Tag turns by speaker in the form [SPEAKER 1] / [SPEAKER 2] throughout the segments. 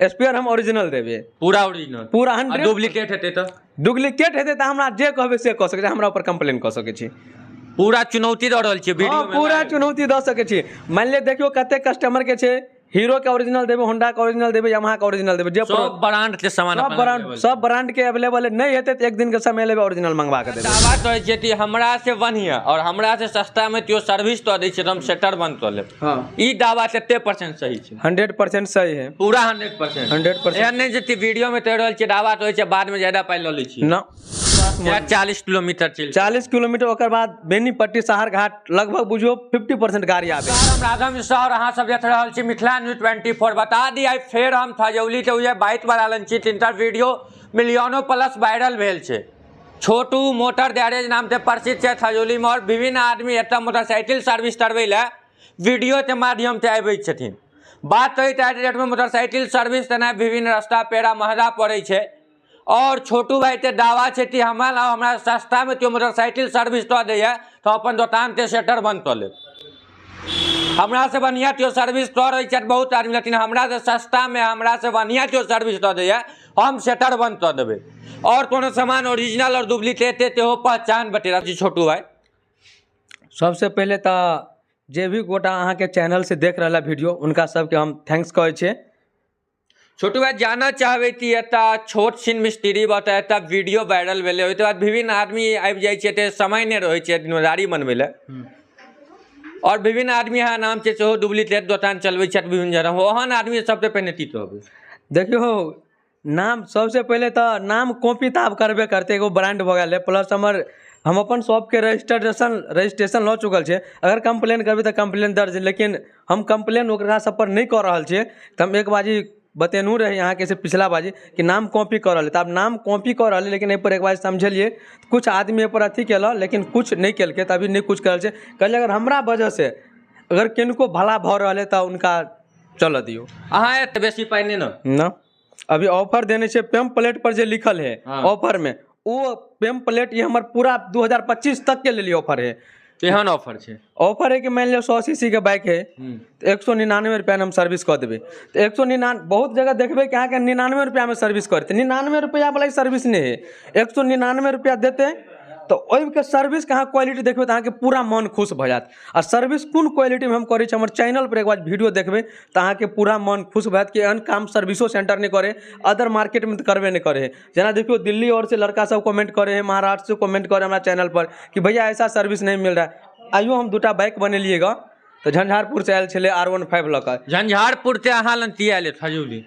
[SPEAKER 1] Sprayer हम original देबै।
[SPEAKER 2] पूरा ओरिजिनल?
[SPEAKER 1] पूरा 100।
[SPEAKER 2] डुप्लीकेट हेतै तऽ?
[SPEAKER 1] डुप्लीकेट हेतै तऽ हमरा जे कहबै से कऽ सकै छी, हमरा ऊपर कंप्लेन कऽ सकै छी।
[SPEAKER 2] पूरा चुनौती दऽ रहल छियै वीडियो में?
[SPEAKER 1] पूरा चुनौती दऽ सकै छी। मानि लिअ देखियौ कते कस्टमर के छै, हीरो के ओरिजिनल देबै, होंडा के ओरिजिनल देबै, यामाहा के ओरिजिनल देबै, जे
[SPEAKER 2] सब ब्रांड के सामान
[SPEAKER 1] सब ब्रांड, सब ब्रांड के अवेलेबल है। नहि हेतै तऽ एक दिन के समय लेबै, ओरिजिनल मंगवा के देबै।
[SPEAKER 2] दावा करै छियै कि हमरा से बढ़िया और हमरा से सस्ता में केओ सर्विस दऽ दै छै तऽ हम सेटर बंद कऽ लेब।
[SPEAKER 1] हाँ।
[SPEAKER 2] ई दावा कते परसेंट सही छै?
[SPEAKER 1] 100% सही है।
[SPEAKER 2] पूरा 100%?
[SPEAKER 1] 100%।
[SPEAKER 2] एहन नहि जे वीडियो में कहि रहल छियै, दावा करै छियै, बाद में ज्यादा पाइ लऽ लै छियै?
[SPEAKER 1] ना।
[SPEAKER 2] 40 किलोमीटर चलि
[SPEAKER 1] 40 किलोमीटर, ओकर बाद बेनीपट्टी शहर घाट लगभग बुझियौ 50% गाड़ी आबै।
[SPEAKER 2] हम राघव मिश्रा और अहाँ सब देख रहल छी मिथिला न्यूज 24। बता दी आइ फेर हम खजौली के उहे बाइक वाला लन छी, तिनकर वीडियो मिलियनो प्लस वायरल भेल छै। छोटू मोटर गैरेज नाम से प्रसिद्ध छै खजौली में और विभिन्न आदमी एतऽ मोटरसाइकिल सर्विस करबै लए वीडियो के माध्यम से आबै छथिन। बात करी तऽ आइ डेट में मोटरसाइकिल सर्विस तेना विभिन्न रास्ता पेड़ा महगा पड़ै छै और छोटू भाई के दावा छै कि हमरा हमरा सस्ता में केओ मोटरसाइकिल सर्विस दऽ दैया तऽ अपन दोकान के सेटर बंद कऽ लेब। हमरा से बढ़िया केओ सर्विस कऽ रहै छथि बहुत आदमी, लेकिन हमरा से सस्ता में हमरा से बढ़िया केओ सर्विस दऽ दैया, हम सेटर बंद कऽ देबै। और कोनो सामान ओरिजिनल और डुप्लीकेट सेहो पहचान बतेला जी छोटू भाई।
[SPEAKER 1] सबसे पहिले तऽ जे भी गोटा अहाँके चैनल से देख रहल है वीडियो, उनका सबके हम thanks कहै छियै।
[SPEAKER 2] छोटू भाई, जानऽ चाहबै कि एतऽ छोट छिन मिस्त्री बता एतऽ वीडियो वायरल भेलै, ओहिके बाद विभिन्न आदमी आबि जाइ छै, एते समय नहि रहै छै जिम्मेदारी बनबै लए और विभिन्न आदमी अहाँ नाम छै सेहो डुप्लीकेट दोकान चलबै छथि विभिन्न जगह, ओहन आदमी सबसँ पहिने की कहबै?
[SPEAKER 1] देखियौ, नाम सबसे पहिले तऽ नाम कॉपी तऽ आब करबे करतै, एगो ब्रांड भऽ गेल है, प्लस हमर हम अपन शॉपके रजिस्ट्रेशन लऽ चुकल छियै। अगर कम्प्लेन करबै तऽ कम्प्लेन दर्ज, लेकिन हम कम्प्लेन ओकरा सब पर नहि कऽ रहल छियै। तऽ हम एक बाजी बतेनहु रही अहाँके से पिछला बाजी कि नाम कॉपी कऽ रहल है, तऽ आब नाम कॉपी कऽ रहल है, लेकिन एहिपर एक बार समझेलियै, कुछ आदमी एहिपर अथी केलक लेकिन कुछ नहि केलकै, तऽ अभी नहि कुछ करल छै। कहलियै अगर हमरा वजहसँ अगर किनको भला भऽ रहल है तऽ हुनका चलऽ दियौ।
[SPEAKER 2] अहाँ एते बेसी पाइ नहि ने?
[SPEAKER 1] ना, अभी ऑफर देने छै, पेम्पलेट पर जे लिखल है ऑफर में, वो पेम्पलेट ये हमर पूरा 2025 तक के लिए ऑफर है।
[SPEAKER 2] केहन ऑफर छै?
[SPEAKER 1] ऑफर है कि मान लिअ 100 सीसी के बाइक है तऽ 199 रुपया में हम सर्विस कऽ देबै। तऽ 199, बहुत जगह देखबै कि अहाँके 99 रुपया में सर्विस करतै, 99 रुपया वाला सर्विस नहि है। 199 रुपया देतै तऽ ओहिके सर्विसके अहाँ क्वालिटी देखबै तऽ अहाँके पूरा मन खुश भऽ जायत। आ सर्विस कोन क्वालिटीमे हम करै छी, हमर चैनल पर एक बार वीडियो देखबै तऽ अहाँके पूरा मन खुश भऽ जायत कि एहन काम सर्विसो सेंटर नहि करै, अदर मार्केटमे तऽ करबे नहि करै है। जेना देखियौ दिल्ली आओर से लड़का सब कमेंट करै है, महाराष्ट्र से कमेंट करै हमरा चैनल पर कि भैया ऐसा सर्विस नहीं मिल रहा है। आइयो हम दूटा बाइक बनेलियै गऽ तऽ झंझारपुर से आयल छलै R15 लऽ कऽ।
[SPEAKER 2] झंझारपुर से अहाँ लग की आयल खजौली?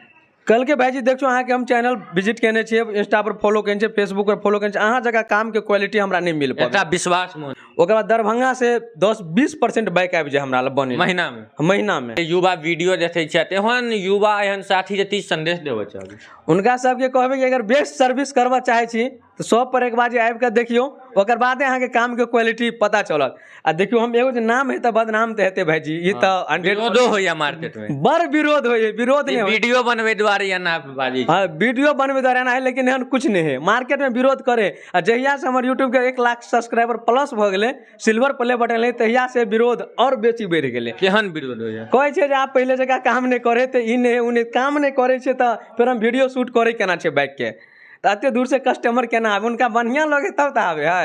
[SPEAKER 1] कहलकै भाईजी देखियौ अहाँके हम चैनल विजिट केने छियै, इंस्टा पर फॉलो केने छियै, फेसबुक पर फॉलो केने छियै, अहाँ जकाँ कामके क्वालिटी हमरा नहि मिल पाबै।
[SPEAKER 2] एकटा विश्वास मोन।
[SPEAKER 1] ओकर बाद दरभंगा से 10-20% बाइक आबि जाय हमरा लग बने
[SPEAKER 2] महीना में?
[SPEAKER 1] महीना में।
[SPEAKER 2] युवा वीडियो देखै छथि, एहन युवा एहन साथी के की संदेश देबऽ चाहबै?
[SPEAKER 1] हुनका सबके कहबै कि अगर बेस्ट सर्विस करबऽ चाहै छी तऽ शॉप पर एक बार जे आबि कऽ देखियौ, ओकर बादे अहाँके कामके क्वालिटी पता चलत। आ देखियौ हम एगो जे नाम है तऽ बदनाम तऽ हेतै भाईजी, ई तऽ 100
[SPEAKER 2] विरोधो होइया मार्केट में?
[SPEAKER 1] बड़ विरोध होइए, विरोध नहि होइए।
[SPEAKER 2] वीडियो बनबै दुआरे एना बाजै छै।
[SPEAKER 1] हाँ, वीडियो बनबै दुआरे एना है, लेकिन एहन कुछ नहि है। मार्केट में विरोध करे आ जहिया से हमर यूट्यूब के 1 लाख सब्सक्राइबर प्लस भऽ गेलै, सिल्वर प्ले बटन एलै, तहिया से विरोध और बेसी बढ़ि गेलै।
[SPEAKER 2] केहन विरोध होइया?
[SPEAKER 1] कहै छै जे आब पहिले जकाँ काम नहि करे तऽ ई नहि ओ नहि, काम नहि करै छै तऽ फेर हम वीडियो शूट करै केना छै बाइकके, तऽ एते दूर से कस्टमर केना आबे, हुनका बढ़िआँ लगे तब तऽ आबे है,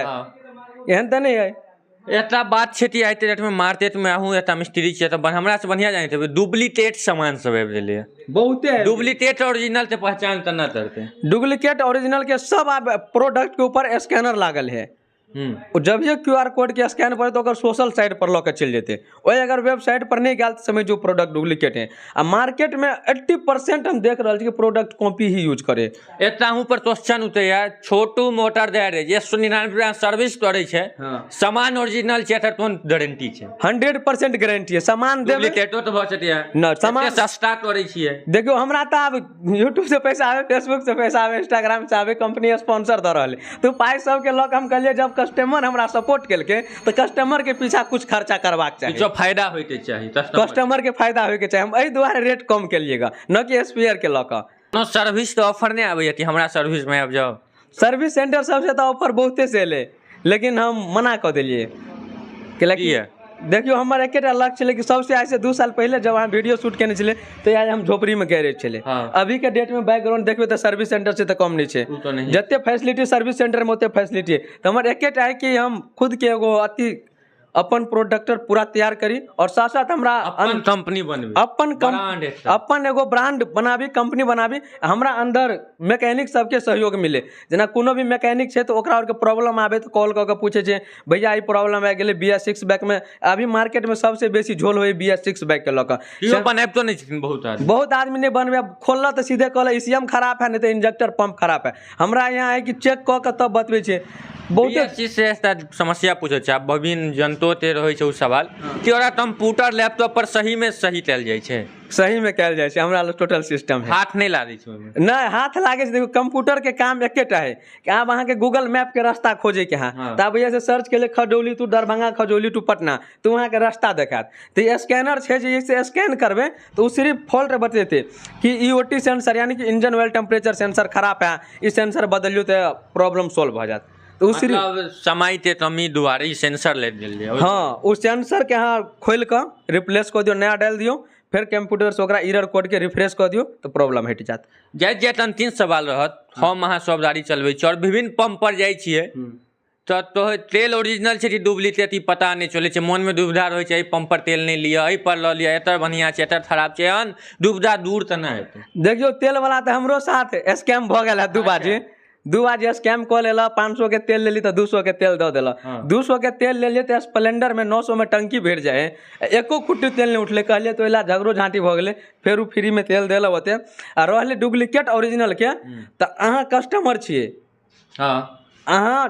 [SPEAKER 1] एहन तऽ नहि है।
[SPEAKER 2] एकटा बात छै कि आइ के डेट में मार्केट में अहूँ एकटा मिस्त्री छियै तऽ हमरा से बढ़िआँ जानैत हेबै, डुप्लीकेट सामान सब आबि गेलैए।
[SPEAKER 1] बहुते।
[SPEAKER 2] डुप्लीकेट ओरिजिनल के पहचान केना करतै?
[SPEAKER 1] डुप्लीकेट ओरिजिनल के सब आब प्रोडक्ट के ऊपर स्कैनर लागल है। जब ये क्यूआर कोड के स्कैन करे तो ओकर सोशल साइट पर लऽ के चलि जेतै, ओहि अगर वेबसाइट पर नहि गेल तऽ समझियौ प्रोडक्ट डुप्लीकेट है। आ मार्केट में 80% हम देख रहल छी कि प्रोडक्ट कॉपी ही यूज करे।
[SPEAKER 2] एकटा अहूँ पर क्वेश्चन उठैया, छोटू मोटर गैरेज 199 रुपया सर्विस करै छै, सामान ओरिजिनल छै तऽ कोन गारंटी छै?
[SPEAKER 1] 100% गारंटी है, सामान देबै।
[SPEAKER 2] डुप्लीकेटो तऽ भऽ सकैया।
[SPEAKER 1] न, सामान
[SPEAKER 2] एते सस्ता करै छियै।
[SPEAKER 1] देखियौ हमरा तऽ आब यूट्यूब से पैसा आबे, फेसबुक से पैसा आबे, इंस्टाग्राम से आबे, कंपनी स्पॉन्सर दऽ रहल है, तऽ पाइ सबके लऽ कऽ हम कहलियै जब कस्टमर हमरा सपोर्ट केलकै तऽ कस्टमर के पीछा कुछ खर्चा करबाक चाही,
[SPEAKER 2] किछो फायदा होइके चाही
[SPEAKER 1] कस्टमर के फायदा होइके चाही। हम एहि दुआरे रेट कम केलियै गऽ, न कि स्पेयर के लऽ कऽ।
[SPEAKER 2] कोनो सर्विस के ऑफर नहि आबैया कि हमरा सर्विस में आबि जाउ?
[SPEAKER 1] सर्विस सेंटर सबसे तऽ ऑफर बहुते से एलै, लेकिन हम मना कऽ देलियै।
[SPEAKER 2] किया?
[SPEAKER 1] देखियौ, हमर एकेटा लक्ष्य छलै कि सबसे आइ से 2 साल पहिले जब अहाँ वीडियो शूट केने छलै तऽ आइ हम झोपड़ीमे गैरेज छलै। अभीके डेटमे बैकग्राउंड देखबै तऽ सर्विस सेंटर छै तऽ कम नहि छै, जते फैसिलिटी सर्विस सेंटरमे ओते फैसिलिटी। तऽ हमर एकेटा है कि हम खुदके एगो अति अपन प्रोडक्टर पूरा तैयार करी और साथ साथ हमरा
[SPEAKER 2] अपन कंपनी बनबी,
[SPEAKER 1] अपन एगो ब्रांड बनाबी, कंपनी बनाबी, हमरा अंदर मैकेनिक सबके सहयोग मिले। जेना कोनो भी मैकेनिक छै तऽ ओकरा आरके प्रॉब्लम आबे तऽ कॉल कऽ के पूछे छै, भैया ई प्रॉब्लम आबि गेलै BS6 bike में। अभी मार्केट में सबसे बेसी झोल होय BS6 bike के लऽ कऽ।
[SPEAKER 2] बनाबितो नहि छथिन बहुत आदमी,
[SPEAKER 1] बहुत आदमी नहि बनबे, खोलल तऽ सीधे कहल ECM खराब है, नहीं तऽ इंजेक्टर पंप खराब है। हमरा यहाँ है कि चेक कऽ के तब बतबै छै।
[SPEAKER 2] बहुत चीज से समस्या पूछै छै, आब विभिन्न जनतो ते रहै छै ओ सवाल कि ओकरा कंप्यूटर लैपटॉप पर सही में सही कयल जाइ छै?
[SPEAKER 1] सही में कयल जाइ छै, हमरा लग टोटल सिस्टम है।
[SPEAKER 2] हाथ नहि लागै छै ओहिमे?
[SPEAKER 1] नहि, हाथ लागै छै। देखियौ, कंप्यूटर के काम एकेटा है कि आब अहाँके गूगल मैप के रास्ता खोजे के है, तऽ आब से सर्च केले खजौली टू दरभंगा, खजौली टू पटना, तऽ अहाँके रास्ता देखायत। तऽ स्कैनर छै जे से स्कैन करबै तऽ ओ सिर्फ फॉल्ट बतेतै कि EOT sensor यानी कि इंजन ऑयल टेम्परेचर सेंसर खराब है, ई सेंसर बदलियौ तऽ प्रॉब्लम सॉल्व भऽ जायत।
[SPEAKER 2] तऽ ओ सिर्फ समय के कमी दुआरे ई सेंसर ले गेल।
[SPEAKER 1] हाँ, ओ सेंसर के अहाँ खोलि कऽ रिप्लेस कऽ दियौ, नया डालि दियौ, फेर कंप्यूटर से ओकरा एरर कोड के रिफ्रेश कऽ दियौ तऽ प्रॉब्लम हटि जायत।
[SPEAKER 2] जाइत जाइत अंतिम सवाल रहत, हम अहाँ सब गाड़ी चलबै छी और विभिन्न पंप पर जाइ छियै तऽ तेल ओरिजिनल छै कि डुप्लीकेट ई पता नहि चलै छै, मोनमे दुविधा रहै छै, एहि पंप पर तेल नहि लिअ, एहि पर लऽ लिअ, एतऽ बढ़िआँ छै, एतऽ खराब छै, एहन दुविधा दूर तऽ नहि हेतै?
[SPEAKER 1] देखियौ, तेल वाला तऽ हमरो साथ स्कैम भऽ गेल है 2 बाजी, 2 बाजी स्कैम कऽ लेलक। 500 के तेल लेली तऽ 200 के तेल दऽ देलक। 200 के तेल लेलियै तऽ स्प्लेंडर में 900 में टंकी भरि जाइ है, एको खुट्टी तेल नहि उठलै। कहलियै तऽ ओहि लए झगड़ो झाँटी भऽ गेलै, फेर ओ फ्री में तेल देलक ओते। आ रहलै डुप्लीकेट ओरिजिनल के, तऽ अहाँ कस्टमर छियै, अहाँ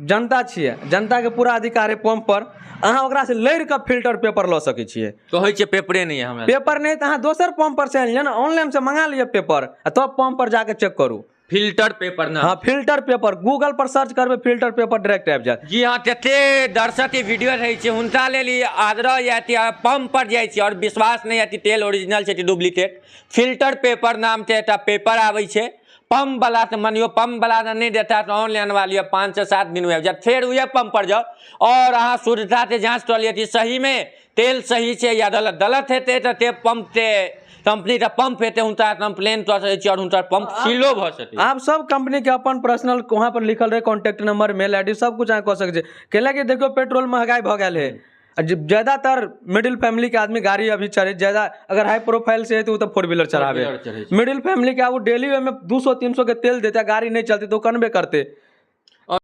[SPEAKER 1] जनता छियै, जनता के पूरा अधिकार है पंप पर, अहाँ ओकरा से लड़ि कऽ फिल्टर पेपर लऽ सकै छियै।
[SPEAKER 2] कहै छियै पेपरे नहि है हमरा,
[SPEAKER 1] पेपर नहि तऽ अहाँ दोसर पंप पर से आनि लिअ ने, ऑनलाइन से मंगा लिअ पेपर आ तब पंप पर जाके चेक करू।
[SPEAKER 2] फिल्टर पेपर ना?
[SPEAKER 1] हाँ, फिल्टर पेपर गूगल पर सर्च करबै फिल्टर पेपर डायरेक्ट आबि जायत।
[SPEAKER 2] जी हाँ, जते दर्शक के वीडियो रहै छै हुनका लेल ई आग्रह यऽ कि पंप पर जाइ छी और विश्वास नहि यऽ कि तेल ओरिजिनल छै कि डुप्लीकेट, फिल्टर पेपर नाम के एकटा पेपर आबै छै, पंप वाला से मानियो पंप वाला ने नहि देता तऽ ऑनलाइन वाली 5 से 7 दिन में आबि जायत। फेर उएह पंप पर जाउ और अहाँ शुद्धता के जाँच कऽ लिअ कि सही में तेल सही छै या गलत। गलत हेतै तऽ ते पंप के कंपनी के पंप हेतै, हुनका कंप्लेन कऽ सकै छी और हुनकर पंप सीलो भऽ सकै।
[SPEAKER 1] आब सब कंपनी के अपन पर्सनल वहाँ पर लिखल रहै कॉन्टैक्ट नंबर, मेल आईडी, सब कुछ अहाँ कऽ सकै छी। कैला कि देखियौ पेट्रोल महगाई भऽ गेल है, ज्यादातर मिडिल फैमिली के आदमी गाड़ी अभी चढ़े, ज्यादा अगर हाई प्रोफाइल से है तो वो तो 4 व्हीलर चढ़ावे। मिडिल फैमिली के आब डेली ओहिमे 200-300 के तेल देते, गाड़ी नहीं चलते तो कनबे करते।